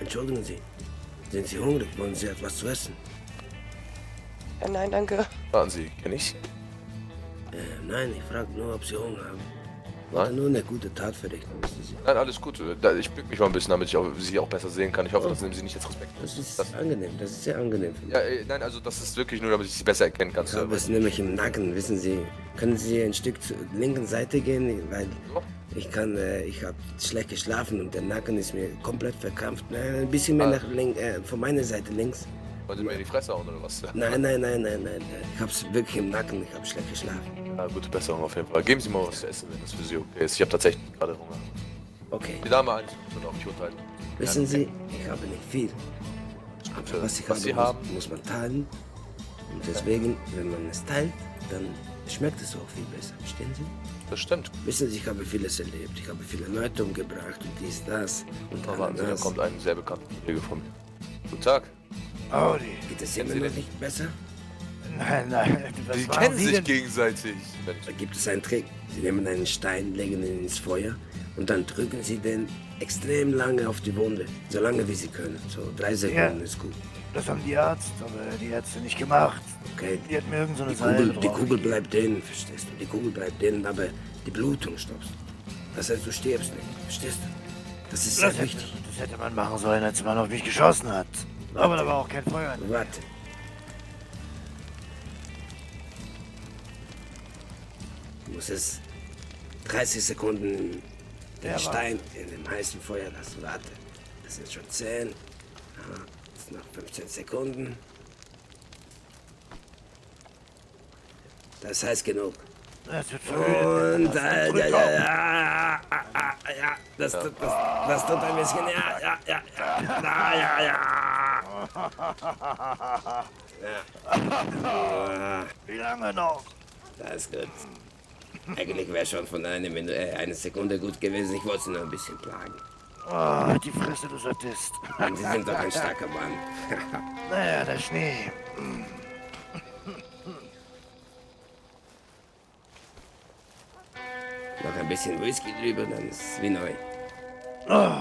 Entschuldigen Sie, sind Sie hungrig? Wollen Sie etwas zu essen? Nein, danke. Warten Sie, kenne ich? Nein, ich frage nur, ob Sie Hunger haben. Ich Nein? wollte nur eine gute Tat verrichten, wissen Sie. Nein, alles gut. Ich bück mich mal ein bisschen, damit ich Sie auch besser sehen kann. Ich hoffe, das nehmen Sie nicht als Respekt. Das ist angenehm, das ist sehr angenehm für mich. Ja, nein, also das ist wirklich nur, damit ich Sie besser erkennen kann. Ich habe es nämlich im Nacken, wissen Sie. Können Sie ein Stück zur linken Seite gehen? Weil So? ich habe schlecht geschlafen und der Nacken ist mir komplett verkrampft. Nein, ein bisschen mehr nach links, von meiner Seite links. Wollen Sie mir in die Fresse hauen oder was? Nein. Ich habe es wirklich im Nacken, ich habe schlecht geschlafen. Ja, gute Besserung auf jeden Fall. Geben Sie mal was zu essen, wenn das für Sie okay ist. Ich habe tatsächlich gerade Hunger. Okay. Die Dame eins und auch ich urteilen. Wissen Sie, ich habe nicht viel. Aber was ich habe, muss man teilen. Und deswegen, wenn man es teilt, dann schmeckt es auch viel besser. Verstehen Sie? Das stimmt. Wissen Sie, ich habe vieles erlebt. Ich habe viele Leute umgebracht und dies, das und Da warten Sie, da Ananas. kommt ein sehr bekannter Kollege von mir. Guten Tag. Howdy. Geht es Kennen immer Sie noch den? nicht besser? Nein. Was Sie machen kennen Sie sich denn? gegenseitig. Da gibt es einen Trick. Sie nehmen einen Stein, legen ihn ins Feuer und dann drücken Sie den extrem lange auf die Wunde. So lange wie Sie können. So 3 Sekunden Ja. ist gut. Das haben die Ärzte, aber die Ärzte nicht gemacht. Okay? Die hat mir irgend so eine Die Kugel, Salbe die drauf. Kugel bleibt drin, verstehst du? Die Kugel bleibt drin, aber die Blutung stoppst. Das heißt, du stirbst nicht, verstehst du? Das ist sehr wichtig. Das hätte man machen sollen, als man auf mich geschossen hat. Aber da war auch kein Feuer. Warte. Du musst es 30 Sekunden den Ja, Stein in dem heißen Feuer lassen. Warte. Das sind schon 10. Aha. Jetzt noch 15 Sekunden. Das ist heiß genug. Das wird Und verödet. das tut ein bisschen, Wie lange noch? Das ist gut. Eigentlich wäre schon von eine Sekunde gut gewesen. Ich wollte sie nur ein bisschen plagen. Oh, die Fresse, du Sadist. Und Sie sind doch ein starker Mann. Naja, der Schnee. Noch ein bisschen Whisky drüber, dann ist es wie neu. Oh,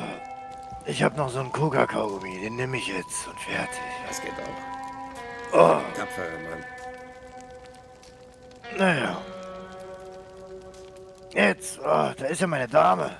ich hab noch so einen Coca-Kaugummi, den nehme ich jetzt und fertig. Das geht auch. Oh, Tapferer Mann. naja. Jetzt, oh, da ist ja meine Dame.